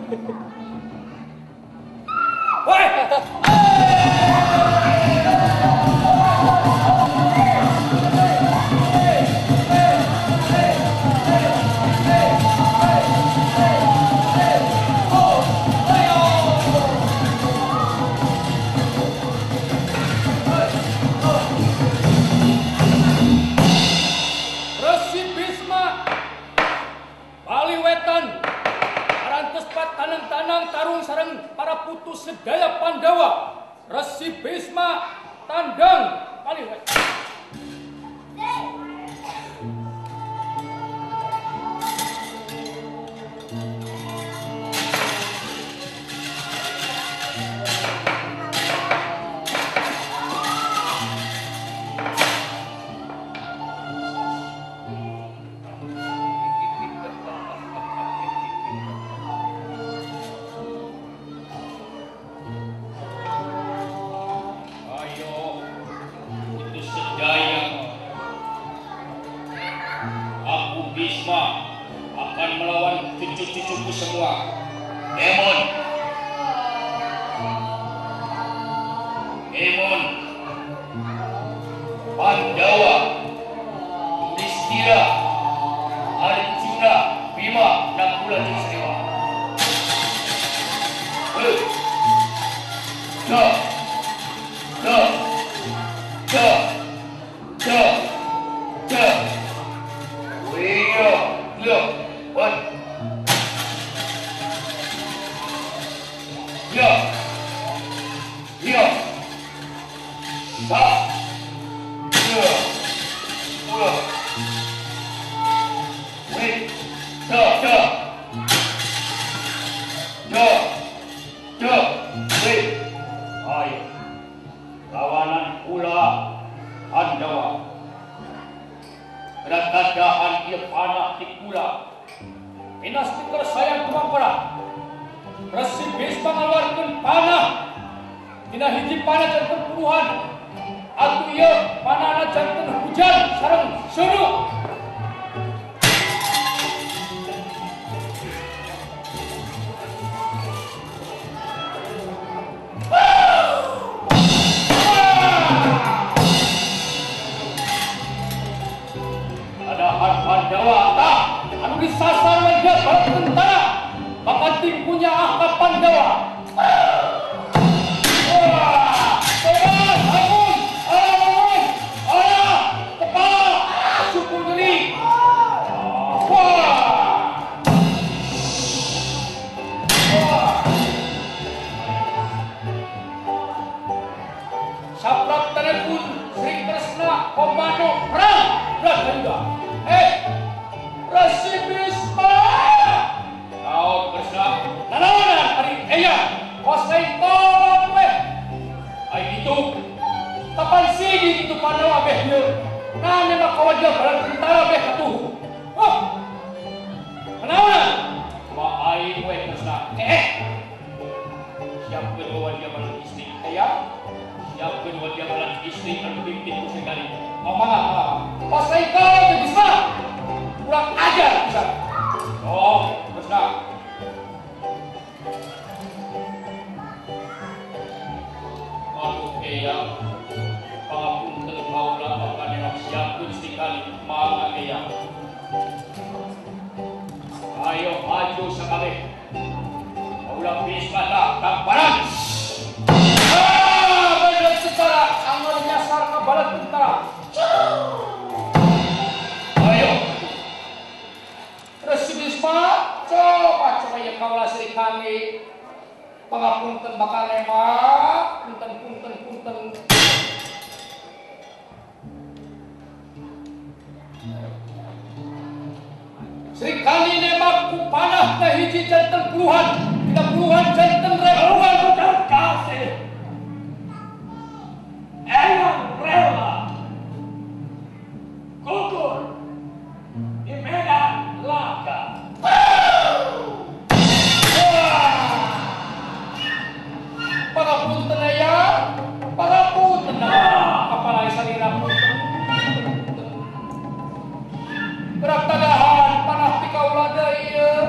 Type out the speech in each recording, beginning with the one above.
Woi. Tarung sareng para putu sedaya Pandawa. Resi Bisma tandang Bali Wetan. Bisma akan melawan cucu-cucuku semua. Demon, Demon, Pandawa, Yudhistira, Arjuna, Bima, Nakula, dan Sadewa. Da, da, da, da, da. Ayo, lawanan kula Pandawa. Keadaan ia panah di kula. Minas tikar sayang kumampara. Resi Bisma ngaluarkeun panah. Dina hiji panah janten puluhan. Atuh ieu panahna janten hujan sareng seuneu. Pandawa tak anu disasar wajah bala tentara bapating punya ahka Pandawa. Wah, tobat, ampun, ampun, ayah, kepala, suku nyeri. Wah, wah. Saprap telepon Sri Kresna komando perang Bratayuda. Resi Bisma. Kau Kresna, nanaonan ari eya, kosai tolong weh. Ai itu, kapan sidi itu Pandawa beh ieu? Nah nembak kawajah bala tentara beh katuhu. Oh, nanaonan? Ma aing weh Kresna. Siapkeun wajah bala istri eya, siapkeun wajah bala istri anu pimpin ku sekali. Oh mangga, mangga. Kosai tolong Bisma. Kurang ajar bisa. Oh, Kresna. Aduh eyang, pangapunten kaula bakal nembak siapkeun sekali mangga eyang. Ayo maju sakabeh. Kaula Bisma tah tamparan. Ah, bala tentara anggar nyasar ka bala tentara. Ayo. Resi Bisma, coba coba ya kaula Sri Kandi. Pangapunten bakal nembak, punten punten punten. Sri Kandi nembak ku panah teh hiji janten puluhan, 30-an janten ribuan. Kasih. Eyang rela gugur di medan laga. Pangapunten eyang, pangapunten kapala salira punten. Gerak tagahan panah ti kaula deui ieu.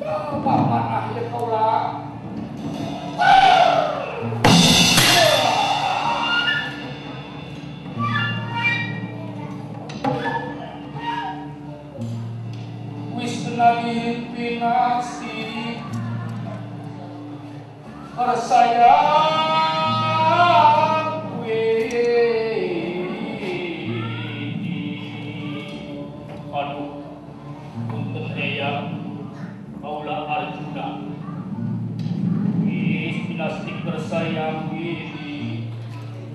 Coba panah ieu nagih pinasti Tersayang widi. Aduh, punten eyang kaula Arjuna. Wis pinasti tersayang widi.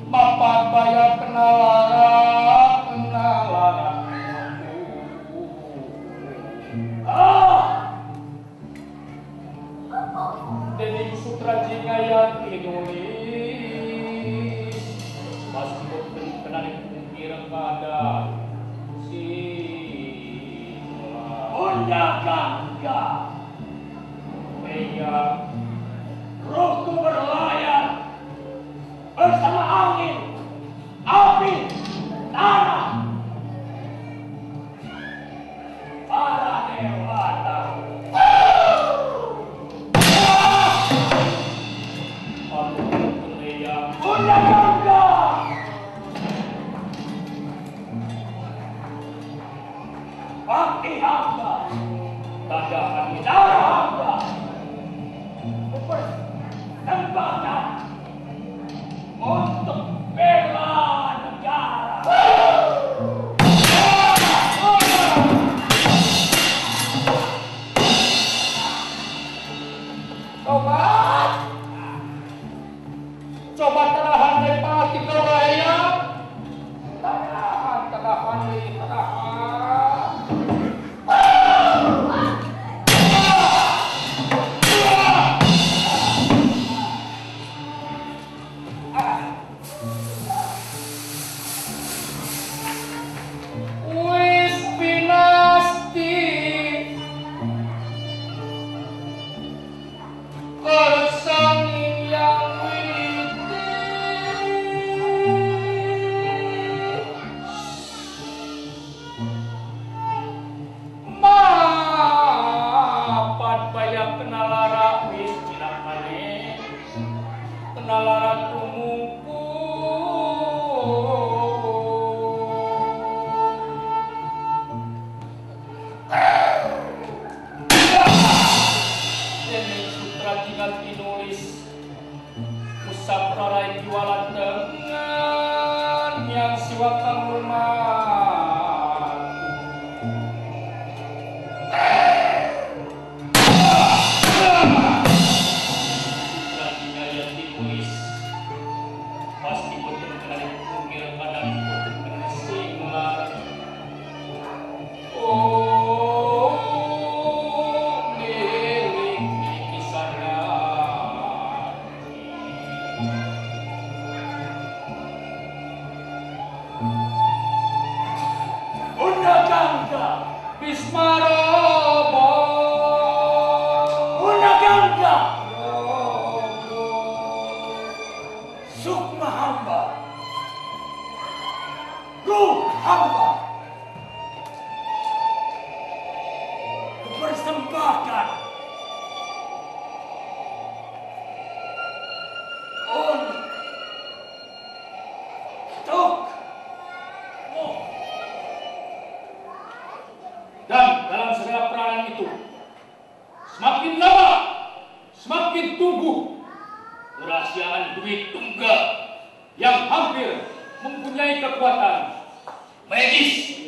Bapak bayar kenalara kenalara. Ah! Dening Sutra Jingaya tinulis pasti boten kena dipungkir pada si Bunda Gangga. Eyang, rohku berlayar bersama angin, api, tanah, para dewata. Bunda Gangga, bakti hamba, tadahan darah hamba, persembahkan untuk bela negara. Tobat, coba terahan dari pati kelaya, terahan, terahan, terahan. Wis pinasti kersangin yang widi. Mapat bayak kenalara wis cilakane kenalara tumungku. Dening Sutra Jingat tinulis usap rarai jualan dengan yang siwakang rumah. Sutra Jingaya tinulis pasti boten kena dipungkir kadang boten kena singlar. Oh, milik kisana. Bunda Gangga, Bismarobo. Bunda Gangga, sukma hamba, ruh hamba, persembahkan untukmu. Dan dalam segala peranan itu, semakin lama, semakin tumbuh kerahasiaan duit tunggal yang hampir mempunyai kekuatan magis.